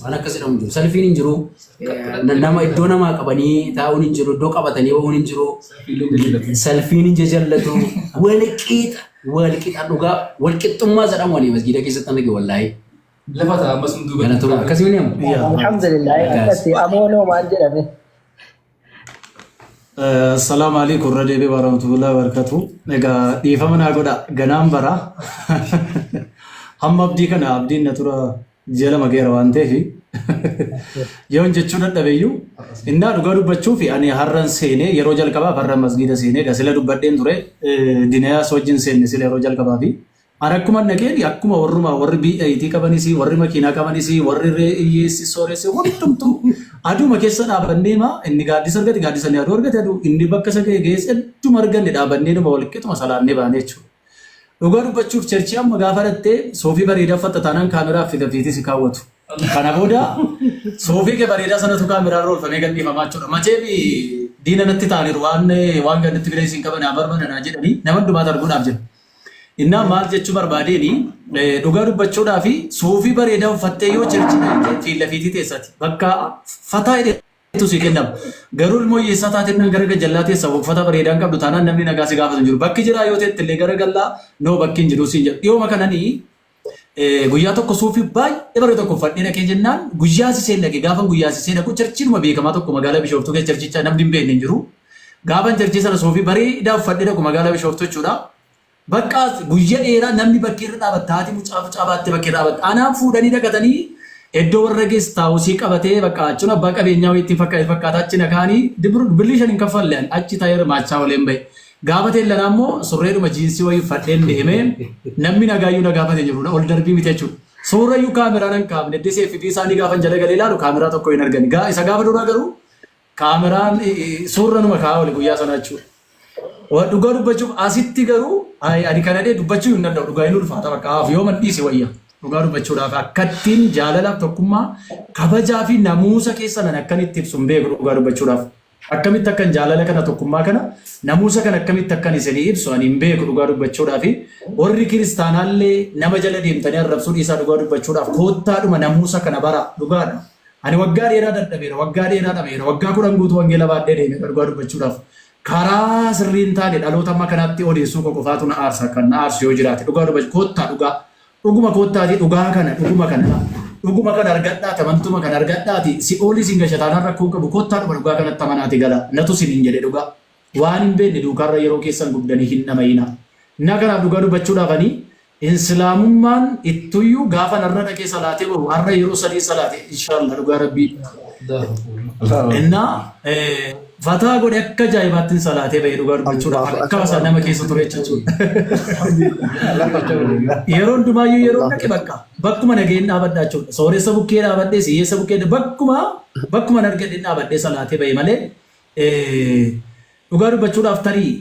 Waan akkas jedhamu hin jiru. Salfiin hin jiru. Nama iddoo namaa qabanii taa'uun hin jiru. Iddoo qabatanii ba'uun hin jiru. Salfiin hin jajallatu. Wal qixa. Wal qixa dhugaa. Wal qixxummaa jedhamu ani masgiida keessatti arge wallaahi. Lafa ta'a ammas hunduu gadi. Galatoomaa. Akkasii mini ammoo. Alhamdulillah akkasi amoonoo maal jedhame. Assalaamu alaikum irra deebi'ee warahmatullahi wabarakatuh. Egaa dhiifama naa godha ganaan bara. Hamma abdii kana abdiin na tura ji'a 2 geera waan ta'eef yoon jechuu dadhabeyyuu innaa dhugaa dubbachuu fi ani har'an seenee yeroo jalqabaaf har'an masgiida seenee egaa sila dubbadheen ture dinayaas wajjin seenne sila yeroo jalqabaa fi Ani akkuman dhaqeen akkuma warruma warri B8 qabanis warri makiinaa qabanis warri hiyyeessi sooressi hundumtuu aduma keessa dhaabannee maa inni gaaddisa argate gaaddisa inni aduu argate aduu inni bakka isa ga'e ga'es hedduma arganne dhaabannee numa wal qixuma salaannee baane jechuudha. Dhugaa dubbachuuf cherchii amma gaafa dhattee soofii bareedaa uffatta taanaan kaameraa fi fiitii si kaawwatu. Kana booda soofii kee bareedaa sanatu kaameraa irra oolfamee gadhiifamaa jechuudha. Macheef diina natti ta'aniiru waan waan gannatti bira isin qaban haa barbadanaa jedhanii nama hundumaatu arguudhaaf jira. Innaa maal jechuu barbaadeeni dhugaa dubbachuudhaa fi suufii bareedaa uffattee yoo cherchii dhaqxe fiilla fiitii teessati. Bakka fataa hidheetu sii kennama. Garuu ilmoo hiyyeessaa taatennaan gara gajjallaa teessa uffata bareedaa hin qabdu taanaan namni nagaa si gaafatu hin jiru. Bakki jiraa yoo teette illee gara gallaa noo bakki hin jiru siin jedhu. Dhiyooma kananii guyyaa tokko suufii baay'ee bareedu tokko uffadhee dhaqee jennaan guyyaa siseen dhaqe gaafan guyyaa sisee dhaqu cherchiinuma beekamaa tokko magaalaa Bishooftuu keessa cherchicha namni hin beekne hin jiru. Gaafan cherchii sana suufii bareedaa uffadhee dhaqu magaalaa Bishooftuu jechuudha. Bakka guyya dheeraa namni bakkee irra dhaabatta haati mucaa mucaa baattee bakkee irra dhaabatta. Anaan fuudhanii dhaqatanii iddoo warra geest haawusii qabatee bakka achuun abbaa qabeenyaa wayii ittiin fakkaata achi na kaanii birrii 5 hin kaffalle ani achi taa'ee hirmaachaa ooleen bahe. Gaafa teellanaa immoo surreedhuma jiinsii wayii uffadheen deemee namni nagaayyuu na gaafate hin jiru ol darbii miti jechuudha. Suurayyuu kaameraa nan kaafne disee fi isaanii gaafan jala galee ilaalu kaameraa tokko hin argani. Isa gaafa duraa garuu kaameraan suurra numa kaa'aa oole guyyaa sana jechuudha. Waa dhugaa dubbachuuf asitti garuu ani kana dhee dubbachuu hin danda'u dhugaa hin ulfaata bakka haaf yoo man dhiise wayya dhugaa dubbachuudhaaf akkattiin jaalalaaf tokkummaa kabajaa fi namuusa keessa nan akkan itti ibsu hin beeku dhugaa dubbachuudhaaf. Akkamitti akkan jaalala kana tokkummaa kana namuusa kana akkamitti akkan isinii ibsu ani hin beeku dhugaa dubbachuudhaaf warri kiristaanaallee nama jala deemtanii arrabsuu dhiisaa dhugaa dubbachuudhaaf koottaadhuma namuusa kana bara dhugaadha. Ani waggaa dheeraa dadhabeera waggaa dheeraa dhabeera waggaa 10 guutuu wangeela baadhee deemeera dhugaa dubbachuudhaaf karaa sirrii hin taane dhaloota amma kanaatti odeessuu koo qofaatu na aarsa kan na aarsu yoo jiraate dhugaa dubbachuu koottaa dhugaa Dhuguma koottaatii dhugaa kana dhuguma kana dhuguma kana argadhaati amantuma kana argadhaati si'oolii sin gasha taanaan rakkoo hin qabu koottaa dhuma dhugaa kanatti amanaati gala natu sinin jedhe dhugaa waan hin beekne duukaarra yeroo keessan gubdanii hin dhamayina na kanaaf dhugaa dubbachuudhaaf ani insilaamummaan ittuyyuu gaafa narra dhaqee salaatee bahu har'a yeroo sadii salaate inshaallah dhugaa rabbii Innaa fataa godhe akka ajaa'ibaatti hin salaatee ba'e dhugaa dubbachuudhaaf Allahu akka akbar. isaa nama keessa ture jechuudha. Yeroo hundumaayyuu yeroo dhaqe bakka bakkuma nageen dhaabadha jechuudha. Sooressa bukkee dhaabadhee hiyyeessa bukkee bakkuma bakkuma argadhe dhaabadhee salaatee ba'e malee dhugaa dubbachuudhaaf tarii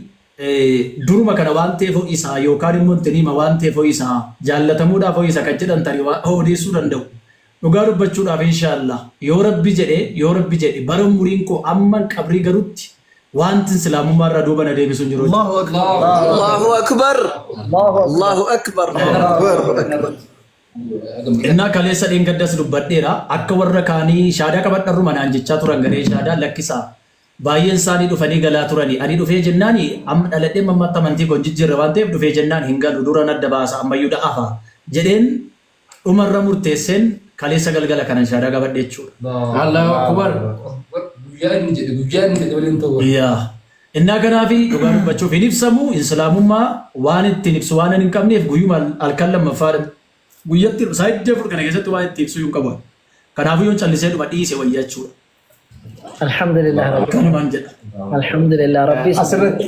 duruma kana waan ta'eef ho'isaa yookaan immoo intiniima waan ta'eef ho'isaa jaallatamuudhaaf ho'isa kan jedhan tarii odeessuu danda'u. Dhugaa dubbachuudhaaf inshaallah yoo rabbi jedhe yoo rabbi jedhe bara umuriin koo amman qabrii galutti waanti islaamummaa irraa duuba na deebisu hin jiru jechuudha. Allahu akbar. Allahu akbar. Allahu akbar. Allahu akbar. Innaa kaleessa dheengaddas dubbadheera akka warra kaanii shaadaa qabadharruma naan jechaa turan garee shaadaa lakkisaa baay'een isaanii dhufanii galaa turani ani dhufee jennaani amma dhaladhee ammatti amantii koo hin jijjiirre waan ta'eef dhufee jennaan hin galu duran adda baasa ammayyuu da'afa jedheen Dhuma irra murteesseen kaleessa galgala kanan shahaadaa qabadhe jechuudha. Allahu Akbar. Guyyaa inni jedhe guyyaa inni jedhe waliin ta'u. Yaa. Innaa kanaafi dhugaa dubbachuuf hin ibsamu insilaamummaa waan ittiin ibsu waan hin qabneef guyyuma halkan lammaffaa guyyatti sa'aatii 4 kana keessatti waan itti ibsu hin qabu. Kanaafuu yoon callisee dhuma dhiise wayya jechuudha. Alhamdulillah Rabbi. Kanumaan jedha. Alhamdulillah Rabbi. Asirratti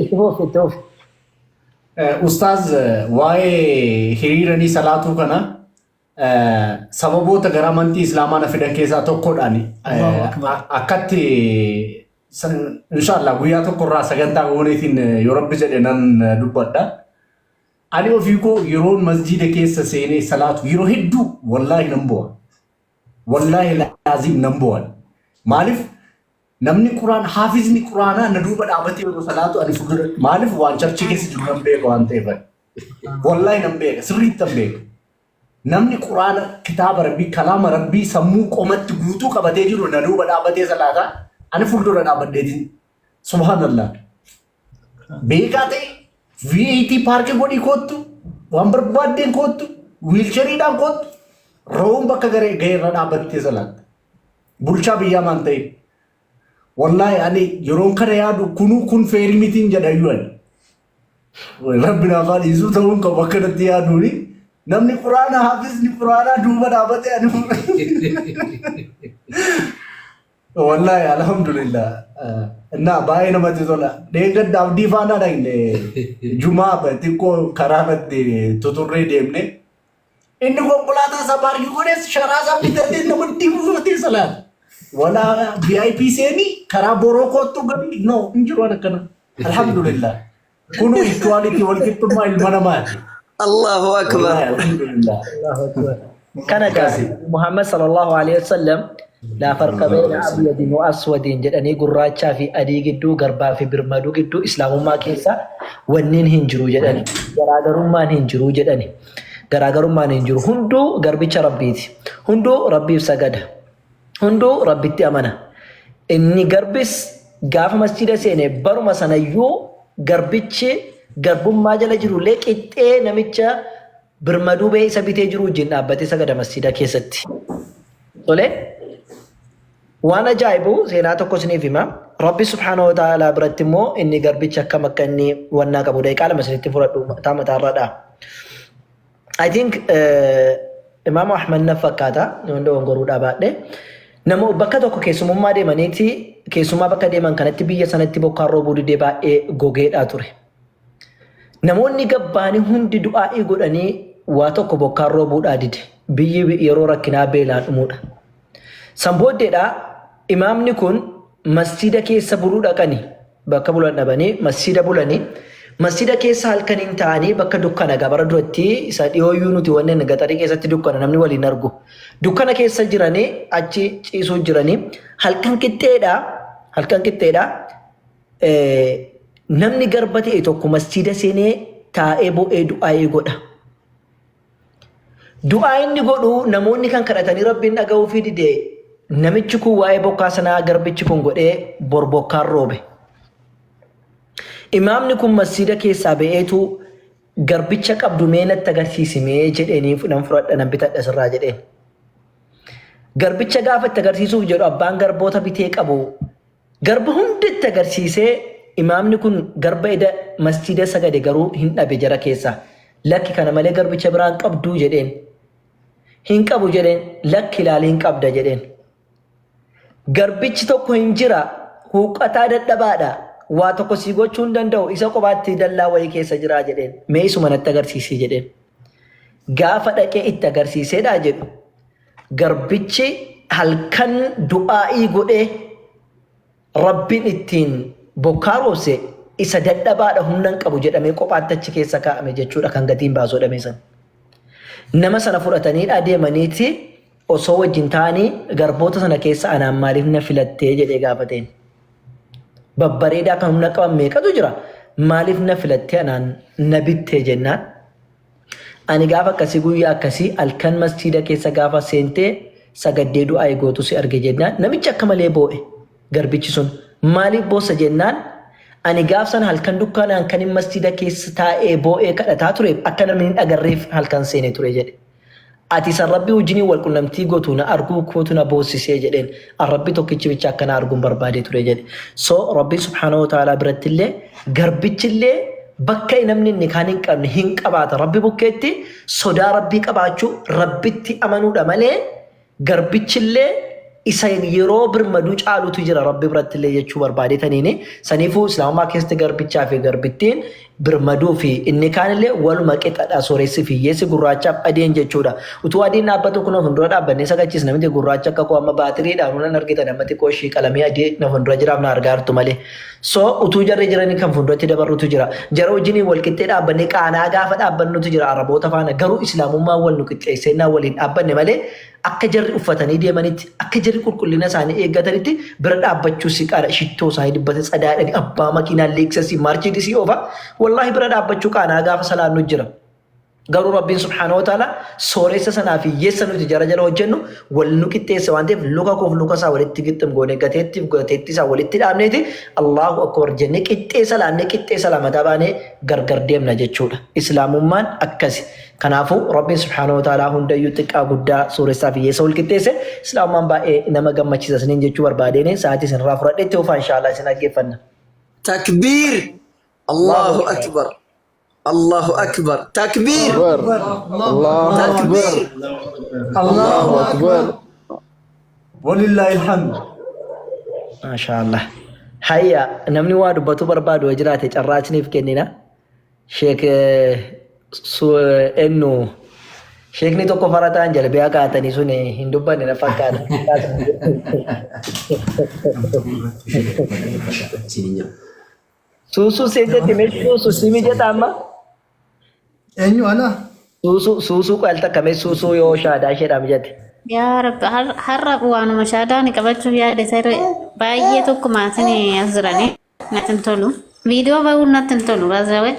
Itti fufi itti fufi. Ustaaz waa'ee hiriiranii salaatuu kana sababoota gara amantii Islaamaa na fidan keessaa tokkodhaan Allahu Akbar. akkatti inshaallah guyyaa tokkorraa sagantaa gooneetiin yoo rabbi jedhe nan dubbadha. Ani ofii koo yeroon masjiida keessa seenee salaatu yeroo hedduu wallaahi nan bo'a. Wallaahi laazim nan bo'a. Maaliif Namni Quraan haafizni Quraanaa na duuba dhaabatee yeroo salaatu ani fuuldura maaliif waan charchii keessa jiru nan beeka waan ta'eef ani. Wallaahi nan beeka sirriitti nan beeka. Namni Quraana kitaaba Rabbii kalaama Rabbii sammuu qomatti guutuu qabatee jiru na duuba dhaabbatee salaata. Ani fuuldura dhaabbadheetiin subhaanallah. Beekaa ta'e VAT paarkii godhii koottu waan barbaaddeen koottu wiilcheriidhaan koottu roon bakka garee ga'eerra dhaabbattee salaatta. Bulchaa biyyaa maan ta'in. Wallaahi ani yeroon kana yaadu kunuu kun feerii mitiin jedha iyyuu ani. Rabbi naaf haa dhiisuu ta'uu hin qabu akkanatti yaaduuni. Namni quraana hafizni quraanaa duuba dhaabatee ani. Wallaahi alhamdulillah. Innaa baay'ee namatti tola. Dheengadda abdii faana dhaqne jumaa xiqqoo karaa irratti tuturree deemne. Inni konkolaataa isaa paarkii godhees sharaa isaa bitatee nama dibuufatee salaata. Walaa VIP seenii karaa boroo koottu gadi no hin jiru waan akkana. Alhamdulillah. Kunu equality wal qixxummaa ilma namaati. Allahu akbar. Wallahi alhamdulillah. Allahu akbar. Kana Akkasi. gaa Muhammad sallallahu alaihi wasallam laa farqa bayna abyadin wa aswadin jedhanii gurraachaa fi adii gidduu garbaa fi birmaduu gidduu islaamummaa keessa wanniin hin jiru jedhani. Garaagarummaan hin jiru jedhani. Garaagarummaan hin jiru. Hunduu garbicha Rabbiiti. Hunduu Rabbiif sagada. Hunduu Rabbitti amana. Inni garbis gaafa masjiida seene baruma sanayyuu garbichi garbummaa jala jirullee qixxee namicha birmaduu ba'ee isa bitee jiru wajjin dhaabbatee sagada masjiida keessatti. Tole. Waan ajaa'ibu seenaa tokko isiniif hima. Rabbi subhaanahu wa ta'aalaa biratti immoo inni garbichi akkam akka inni wannaa qabu daqiiqaa lama isinitti fudhadhu mataa mataarradha. I think Imaam Ahmad na fakkaata yoon dogongoruu dhabaadhe. Nama bakka tokko keessumummaa deemaniiti keessummaa bakka deeman kanatti biyya sanatti bokkaan roobuu didee baay'ee gogeedhaa ture. Namoonni gabbaanii hundi du'aa'ii godhanii waa tokko bokkaan roobuudhaa dide. Biyyi yeroo rakkinaa beelaan dhumuudha. San booddeedha imaamni kun masjiida keessa buluu dhaqani. Bakka bulan dhabanii masjiida bulanii. Masjiida keessa halkaniin ta'anii bakka dukkana gabara duratti isa dhiyooyyuu nuti wanneen gaxarii keessatti dukkana namni waliin argu. Dukkana keessa jiranii achi ciisuu jiranii halkan qixxeedha. Halkan qixxeedha. Namni garba ta'e tokko masjiida seenee taa'ee bo'ee du'aa'ee godha. Du'aa inni godhu namoonni kan kadhatanii Rabbiin dhaga'uufii dide namichi kun waa'ee bokkaa sanaa garbichi kun godhee bor bokkaan roobe. Imaamni kun masjiida keessaa ba'eetu garbicha qabdu mee natti agarsiisi mee jedheenii nan fudhadha nan bitadha sirraa jedheen. Garbicha gaafa itti agarsiisuuf jedhu abbaan garboota bitee qabu Garba hunda itti agarsiisee imaamni kun garba eda masjiida sagade garuu hin dhabe jara keessaa. Lakki kana malee garbicha biraa hin qabduu jedheen. Hin qabu jedheen lakki ilaali hin qabda jedheen. Garbichi tokko hin jira huuqqataa dadhabaadha waa tokko sii gochuu hin danda'u isa kophaatti dallaa wayii keessa jiraa jedheen. Mee isuma natti agarsiisii jedheen. Gaafa dhaqee itti agarsiiseedhaa jedhu Garbichi halkan du'aa'ii godhee Rabbiin ittiin bokkaa roobse isa dadhabaadha humna hin qabu jedhamee kophaatti achi keessa kaa'ame jechuudha kan gatiin baasu jedhame san. Nama sana fudhatanii adeemaniiti osoo wajjin ta'anii garboota sana keessa anaan maaliif na filattee jedhee gaafateen. Babbareedaa kan humna qaban meeqatu jira maaliif na filattee anaan na bittee jennaan. Ani gaafa akkasii guyyaa akkasii halkan masjiida keessa gaafa seentee sagaddee du'aayi gootu si arge jennaan namichi akka malee boo'e garbichi sun maaliif boossa jennaan ani gaaf sana halkan dukkanaan kanin masjiida keessa taa'ee boo'ee kadhataa tureef akka namni hin agarreef halkan seene ture jedhe. Ati isan Rabbii wajjiniin wal qunnamtii gotu na arguu kootu na boossisee jedheen. An Rabbi tokkichi bicha akka na arguun barbaadee ture jedhe. So Rabbiin subhaanahu wa ta'aalaa birattillee garbichillee bakka namni inni kaan hin qabne hin qabaata. Rabbi bukkeetti sodaa Rabbii qabaachuu Rabbitti amanuudha malee Garbichillee isa yeroo birmaduu caalutu jira Rabbi birattillee jechuu barbaadetaniini. Saniifuu Islaamummaa keessatti garbichaa fi garbittiin birmaduu fi inni kaanillee waluma qixadha. Sooressi fi hiyyeessi gurraachaaf adiin jechuudha. Utuu adiin dhaabbatu kunoo fuuldura dhaabbannee sagachiisna miti gurraacha akka koo amma baatiriidhaan nan argitan amma xiqqoo ishii qalamii adii na fuuldura jiraaf na argaa jirtu malee. So utuu jarri jiranii kan fuulduratti dabarrutu jira. Jara wajjiniin wal qixxee dhaabbannee qaanaa gaafa dhaabbannutu jira Araboota faana. Garuu Islaamummaan wal nu qixxeessennaa waliin dhaabbanne malee akka jarri uffatanii deemanitti akka jarri qulqullina isaanii eeggatanitti bira dhaabbachuu si qaana shittoo isaanii dibbate tsadaadhani abbaa makiinaa Leeksasii Maarchiidisii oofa. Wallaahi bira dhaabbachuu qaanaa gaafa salaannu jira. Garuu Rabbiin subhaanahu wa ta'ala sooressa sanaa fi hiyyeessa nuti jara jala hojjennu wal nu qixxeesse waan ta'eef luka koof luka isaa walitti gixxim goone gateettiif gateettii isaa walitti dhaabneeti Allahu akbar jennee qixxee salaannee qixxee salaamataa baanee gargar deemna jechuudha. Islaamummaan akkasi. Kanaafuu Rabbiin subhaanahu wa ta'ala hundayyuu xiqqaa guddaa sooressaa fi hiyyeessa wal qixxeesse. Islaamummaan baay'ee nama gammachiisa isiniin jechuu barbaadeen sa'aatii isinirraa fudhadhe itti fufaa inshaallah isin dhaggeeffanna. Takbiir. Allahu Allahu akbar. akbar. Allahu akbar. Takbiir. Akbar. Allahu Akbar. Takbiir. Allahu Akbar. Walillahi alhamd. Maashaa Allah. Hayya namni waa dubbatu barbaadu yoo jiraate carraa isiniif kennina. Sheek ennu sheekni tokko farataan jalbiyaa kaatanii sun hin dubbanne na fakkaata. Isiniin jira. Suusuu siin jetti mee suusuu si mijata amma? Eenyu ana? Suusuu suusuu qoy al takka mee suusuu yoo shaadaa isheedhaa mijate. Yaa Rabbi har'a waanuma shaadaan qabachuuf yaade saree baay'ee tokko maatiin as jiranii natti hin tolu. Viidiyoo bahuun natti hin tolu baasawee.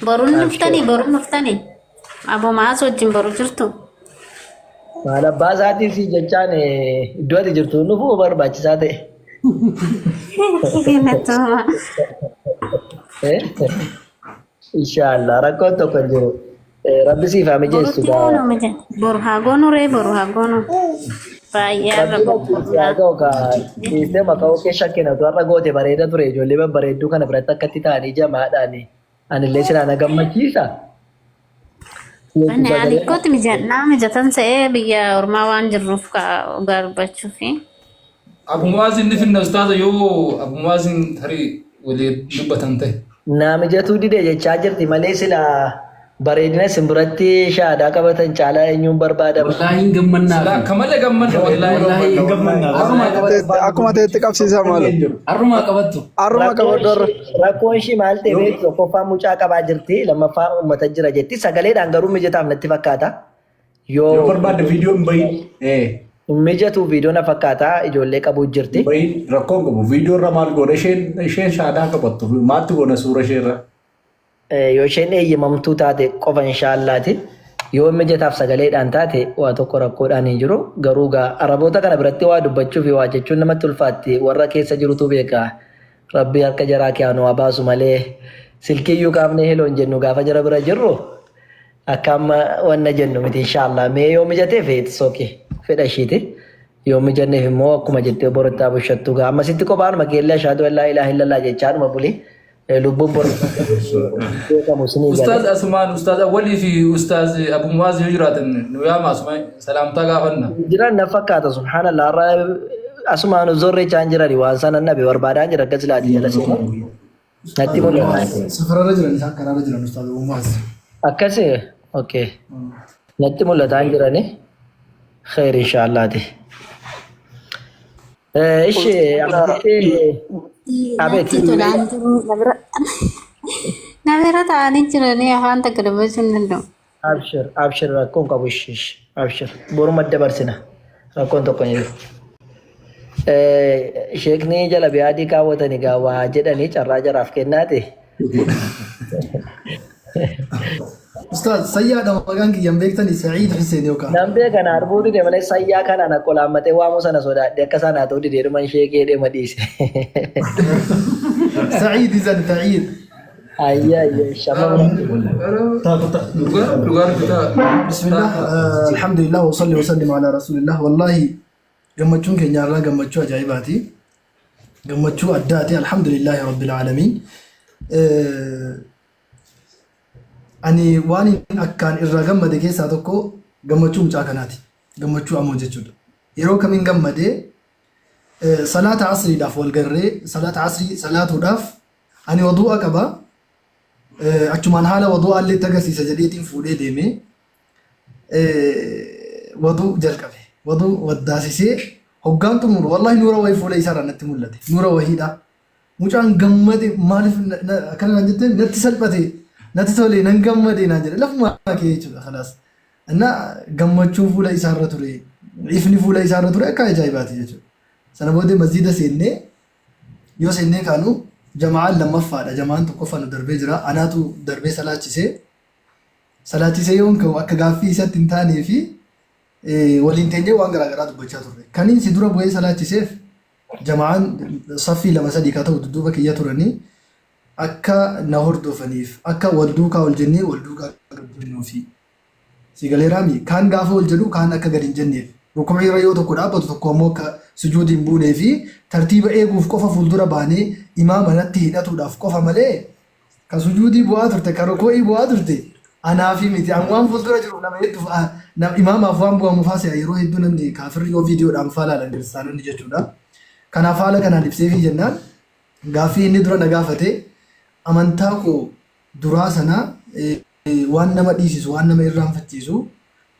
Boruun dhuftanii boruun dhuftanii. Aboo maas wajjin boru jirtu. Maal abbaa isaatii si jechaan iddoo ati jirtu dhufuu barbaachisaa ta'e. Natti hima. Inshaallah rakkoon tokko hin jiru. Rabbi siif haa mijeessu Borutti gaa. goonu miti. Boru haa goonu ree boru haa goonu. Baay'ee har'a Rabbi bakki si haa boqonnaa. ga'u kaa dhiistee maqaa kee shakkina tu har'a goote bareeda ture ijoollee babbareedduu kana biratti akkatti ta'anii jamaadhaan anillee silaa na gammachiisa. Ani ani kootti mijannaa mijatan se'ee biyya ormaa waan jirruuf dhugaa dubbachuufi. Abu Mu'aazin ni finna ustaaza yoo Abu Mu'aazin tarii walii dubbatan ta'e. Naa mijatuu dide jechaa jirti malee silaa bareedina isin biratti shaadaa qabatan caalaa eenyuun barbaadama. Wallaahi hin gammannaa Silaa fi akka malee gammanna wallaahi. wallaahi Hin gammanna. har'umaa qabattu. Akkuma ta'etti qabsiisaa maalo. Har'umaa qabattu. Har'uma Rakkoon qabadhu har'a. ishii rakkoon ishii maal ta'e beektu tokkoffaa mucaa qabaa jirti lammaffaa uummata jira jetti sagaleedhaan garuu mijataaf natti fakkaata. Yoo Yoo barbaadde viidiyoon bahin. hin mijatu viidiyoo na fakkaata ijoollee qabuu jirti. Bahin rakkoon qabu. Viidiyoo irra maal goona? Isheen isheen shaadaa qabattu. Maaltu goona suura ishee irra? Yoo isheen eeyyamamtuu taate qofa inshaallaati. Yoo mijataaf sagaleedhaan taate waa tokko rakkoodhaan hin jiru. Garuu gaa Araboota kana biratti waa dubbachuu fi waa jechuun namatti ulfaatti. Warra keessa jirutu beeka. Rabbi harka jaraa kiyaa nu haa baasu malee silkiiyyuu kaafnee heloo hin jennu gaafa jara bira jirru akka amma wanna jennu miti inshaallah. Mee yoo mijateef it's okay fedha ishiiti. Yoo mijanneef immoo akkuma jettee borottaa bushattu gaa ammasitti kophaanuma keellee ashaadu an laa ilaaha illallah jechaadhuma buli. Lubbuun bor beekamu isinii gale. Ustaaz Asumaan, Ustaaz Awwalii fi Ustaaz Abu Muwaaz yoo jiraatan nu yaama asuma salaamtaa gaafanna. Jiran na fakkaata subhaanallah har'a asumaan zorree chaan jirani waan sana nabe barbaadaan jira akkas laati jala seena natti mul'ata. Safararra jiran isaan karaarra jiran Ustaaz Abu Muaz. Akkasi okay natti mul'ataan jirani khair inshaallaati. Ishi ammasitti abeet Natti tolaan jiru na bira na bira taa'anii jiranii afaan takka dubbachuu hin danda'u. Abshir abshir rakkoon qabu ishi ishi abshir boruma dabarsina rakkoon tokko hin jiru. Sheekni jala biyaadii kaawwatanii gaa waa jedhanii carraa jaraaf kennaati. Ustaaz sayyaadha maqaan kiyya hin beektanii Sa'iid Hussein yookaan. Nan beeka na arguu dide malee sayyaa kanaan akka olaammatee waamuu sana sodaadhe akka isaan haa ta'u didee dhuman sheekee deema dhiise. Sa'iid izan Sa'iid. Ayya ayya shama Dhugaa dhugaa bitaa. Bismillah alhamdulillah wa salli wa sallim ala rasulillah wallahi gammachuun keenya irraa gammachuu ajaa'ibaati. Gammachuu addaati alhamdulillahi rabbil aalamiin. Ani waan akkaan irraa gammade keessaa tokko gammachuu mucaa kanaati. Gammachuu amoo jechuudha. Yeroo kamiin gammadee salaata asriidhaaf wal garree salaata asrii salaatuudhaaf ani wadu'a qaba. Achumaan haala wadu'aa illee itti agarsiisa jedheetiin fuudhee deemee waduu jalqabe. Waduu waddaasisee hoggaan xumuru wallahi nuura wayii fuula isaarraa natti mul'ate. Nuura wayiidha. Mucaan gammade maaliif akkana naan jette natti salphate natti tole nan gammade naan jedhe lafuma kee jechuudha kalaas. Inna gammachuu fuula isaarra ture ifni fuula isaarra ture akka ajaa'ibaati jechuudha. Sana booddee masjiida seennee yoo seennee kaanu jama'aan lammaffaadha jama'aan tokkoffaa nu darbee jira anaatu darbee salaachisee Salaachisee yoon ka'u akka gaaffii isatti hin taanee fi waliin teenyee waan garaagaraa dubbachaa turre. Kaniin si dura bu'ee salaachiseef jama'aan saffii lama sadii ka ta'u dudduuba kiyya turanii akka na hordofaniif akka wal duukaa ol jennee wal duukaa gad jennuufi. Si galeeraami kaan gaafa ol jedhu kaan akka gad hin jenneef. Rukuu'ii irra yoo tokko dhaabbatu tokko ammoo akka sujuudi hin buunee fi tartiiba eeguuf qofa fuuldura baanee imaama natti hidhatuudhaaf qofa malee ka sujuudii bu'aa turte ka rukuu'ii bu'aa turte anaafi miti. An waan fuuldura jiruuf nama hedduuf imaamaaf waan bu'amu faa se'a yeroo hedduu namni kaafirri yoo viidiyoodhaan faa laalan kiristaanonni jechuudha. Kanaaf haala kanaan ibseefii jennaan gaaffii inni dura na gaafate amantaa koo duraa sana waan nama dhiisisu, waan nama irraanfachiisu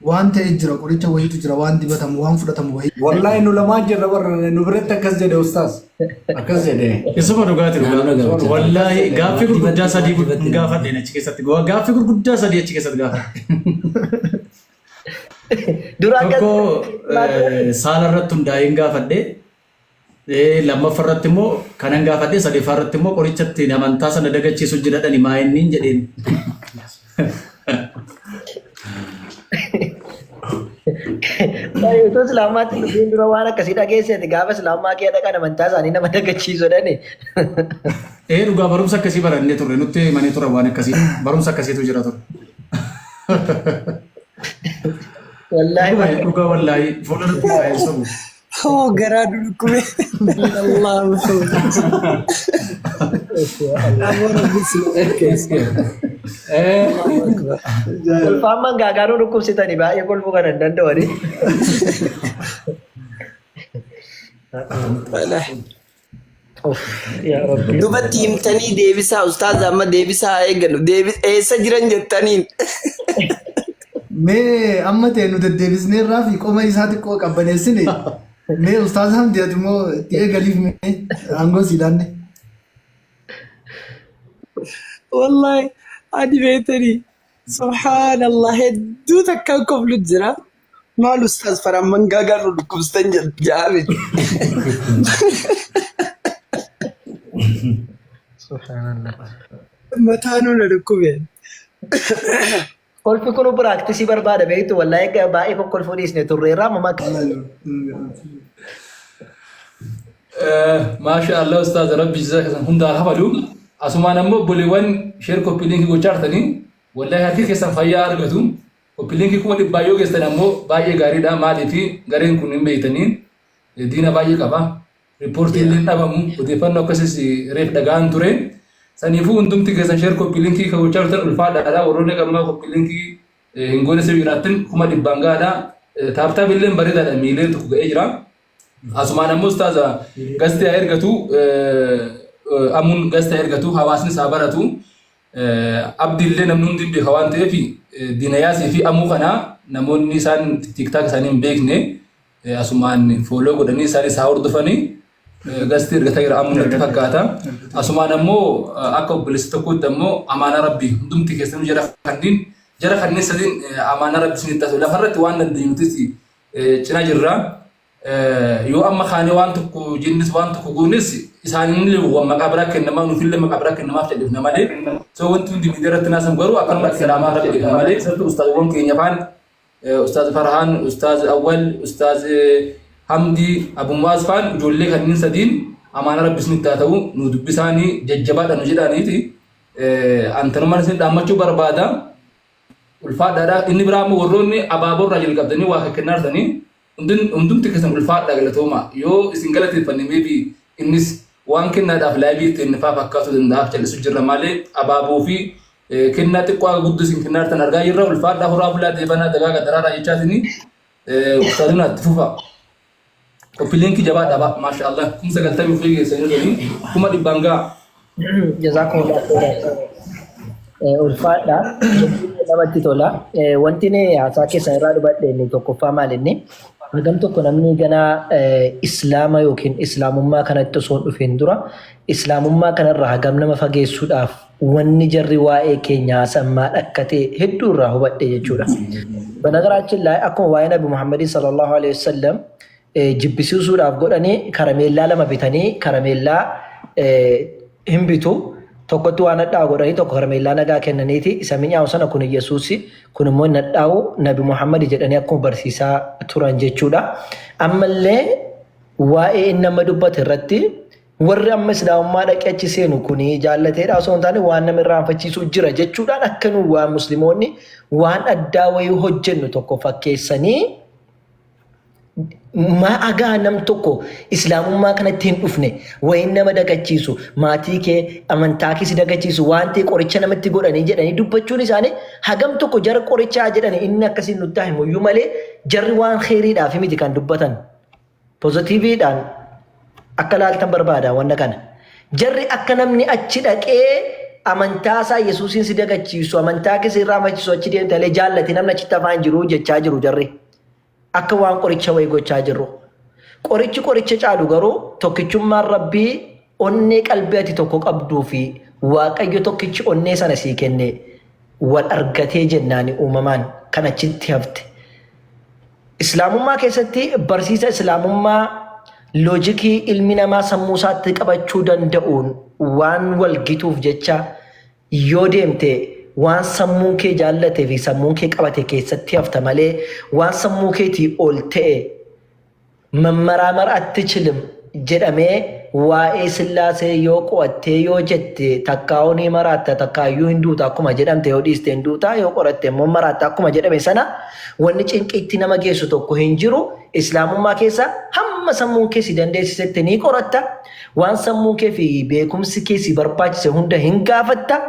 waan ta'e jira, qoricha wayiitu jira, waan dibatamu, waan fudhatamu wayii. Wallahi nu lamaan jirra warra nu biratti akkas jedhe ustaaz. Akkas jedhe. Isuma dhugaati Naannoo dhugaa. gaafachaa. Wallaahi gaaffii gurguddaa sadii Dibatti. gaafadheen achi keessatti. Gaaffii gurguddaa sadii achi keessatti gaafadhe. Dura akkas Tokko saala irratti hundaa'een gaafadhe. Lammaffaa irratti immoo kanan gaafadhe sadaffaa irratti immoo qoricha ittiin amantaa sana dagachiisu jira dhani maa inni jedheen. Utuu islaamummaatti dhufiin dura waan akkasii dhageesseeti gaafa islaamummaa kee dhaqan amantaa isaanii nama dagachiisu dhani. Ee dhugaa barumsa akkasii barannee turre nutti himanii turan waan akkasii barumsa akkasiitu jira ture. Wallaahi Dhugaa wallaahi fuula irratti taa'ee sobu. Oh, garaa dhukkube. Allahu Aboo Rabbi si milkeesse. Allahu akbar. Kolfaan mangaagaa nu dhukkubsitanii baay'ee kolfuu kana hin danda'ani. Wallahi. Uff, yaa Rabbi. Dubatti himtanii deebisaa ustaaza amma deebisaa haa eeggannu. Eessa jiran jettaniin. Mee amma ta'e nu deddeebisneerraa fi qoma isaa xiqqoo qabbaneessine mee ustaaz Hamdi ati immoo itti eegaliif mee aangoo sii laanne. Wallahi ani beektanii subhaanallah hedduu takkaan koflu jira. Maal ustaaz faraan mangaagaa nu dhukkubstan jedhaa miti. Subhaanallah. Mataa nu na dhukkube. Kolfi kun piraaktisii barbaada beektu wallaahi egaa baay'ee kokkolfuu dhiisne turreerraa amma maqaa. Maasha Allah ustaaz rabbi jazaa keessan hundaa kafalu. Asumaan ammoo obboleewwan sheer koppii liinkii gochaa jirtanii wallahi harki keessan fayyaa argatu. Copy link 400,000 yoo geessan ammoo baay'ee gaariidha. Maaliif gareen kun hin beektanii diina baay'ee qaba. Riippoortii illee hin dhabamu. Odeeffannoo akkasiis reef dhaga'an ture. Saniifuu hundumti keessan share copy link kan gochaa jirtan ulfaadhaadha. Warroonni gammaa copy link hin goone sirrii jiraattan 400,000 gahaadha. Taaptaap illee bareedaadha. Miileen tokko ga'ee jira. Asumaan ammoo ustaaza gastee haa ergatu. Amuun gastee haa ergatu. Hawaasnis haa baratu. Abdi illee namni hundi hin beeka waan ta'eef Diinayaasii fi Amuu kana namoonni isaan tiktaak isaanii hin beekne asumaan fooloo godhanii isaanis haa hordofanii gastii ergataa jira Amuu natti fakkaata. Asumaan ammoo akka obboleessa tokkootti ammoo amaanaa rabbii hundumti keessanuu jara kanneen jara kanneen sadiin amaanaa rabbi isinitti taasisu lafarratti waan dandeenyu nutis cina jirra. Yoo amma kaanee waan tokko jennes waan tokko goones isaanillee waan maqaa biraa kennamaa nuufillee maqaa biraa kennamaaf jedhifna malee so wanti hundi miidiyaa irratti naasamu garuu akkanumatti salaamaa irra jedhifna malee isatti ustaazwwan keenya faan ustaaz Farhaan, ustaaz Awwal, ustaaz Hamdii, Abu Mu'aaz faan ijoollee kanneen sadiin amaana rabbi isinitti haa ta'u nu dubbisaanii jajjabaadha nu jedhaaniiti antanumaan isin dhaammachuu barbaada. Ulfaadhaadha. Inni biraa immoo warroonni abaaboo irraa jalqabdanii waa kennaa jirtanii hundumti keessan ulfaadhaa galatooma. Yoo isin galateeffanne maybe innis waan kennaadhaaf laayivii ittiin faa fakkaatu danda'aaf callisu jirra malee abaaboo fi kennaa xiqqoo haga guddoo isin kennaa jirtan argaa jirra. Ulfaadhaa horaa bulaa deebanaa dagaaga daraaraa jechaatini ustaazuna itti fufa. Qophii liinkii jabaadhaa ba maasha Allah 90,000 ofii geessanii jirtanii 400,000 ga'a. Jazaakumullah khairan. Ulfaadha. Namatti tola. Wanti inni haasaa keessan irraa dubbadhe inni tokkoffaa maal inni hagam tokko namni ganaa islaama yookiin islaamummaa kanatti osoo hin dhufin dura islaamummaa kanarraa hagam nama fageessuudhaaf wanni jarri waa'ee keenya haasan maal akka ta'e hedduu irraa hubadhe jechuudha. Banagaraachin laa akkuma waa'ee Nabi Muhammadin sallallahu alaihi wasallam jibbisiisuudhaaf godhanii karameellaa lama bitanii karameellaa hin bitu. Tokkotti waan hadhaa'u godhanii tokko karameellaa nagaa kennaniiti isa mi'aawu sana kun Yesuusi kun immoo hin hadhaa'u Nabi Muhammad jedhanii akkuma barsiisaa turan jechuudha. Ammallee waa'ee inni amma dubbate irratti warri amma islaamummaa dhaqee achi seenu kun jaallateedha osoo hin taane waan nama irraanfachiisu jira jechuudhaan akka nu waan musliimoonni waan addaa wayii hojjennu tokko fakkeessanii maa agaa nam tokko islaamummaa kanatti hin dhufne wayin nama dagachiisu maatii kee amantaa kee si dagachiisu waan ta'e qoricha namatti godhanii jedhanii dubbachuun isaanii hagam tokko jara qorichaa jedhani inni akkasiin nutti haa himuyyuu malee jarri waan kheeriidhaaf miti kan dubbatan. Pozitiiviidhaan akka laaltan barbaada wanna kana. Jarri akka namni achi dhaqee amantaa isaa Yesuusiin si dagachiisu amantaa kee si irraanfachiisu achi deemte malee jaallate namni achitti afaan jiru jechaa jiru jarri. Akka waan qoricha wayii gochaa jirru. Qorichi qoricha caalu garuu tokkichummaan Rabbii onnee qalbii ati tokko qabduu fi Waaqayyo tokkichi onnee sana sii kenne wal argatee jennaani uumamaan kan achitti hafte. Islaamummaa keessatti barsiisa Islaamummaa loojikii ilmi namaa sammuu isaatti qabachuu danda'uun waan wal gituuf jecha yoo deemte waan sammuun kee jaallatee fi sammuun kee qabate keessatti hafta malee waan sammuu keetii ol ta'e Mammaraamar attichilim jedhamee waa'ee sillaasee yoo qo'attee yoo jette takkaa'uu ni maraatta takkaayyuu hin duuta akkuma jedhamte yoo dhiiste hin duuta yoo qoratte immoo maraatta akkuma jedhame sana wanni cinqiitti nama geessu tokko hin jiru. Islaamummaa keessa hamma sammuun kee si dandeessisetti ni qoratta. Waan sammuun kee fi beekumsi kee si barbaachise hunda hin gaafatta.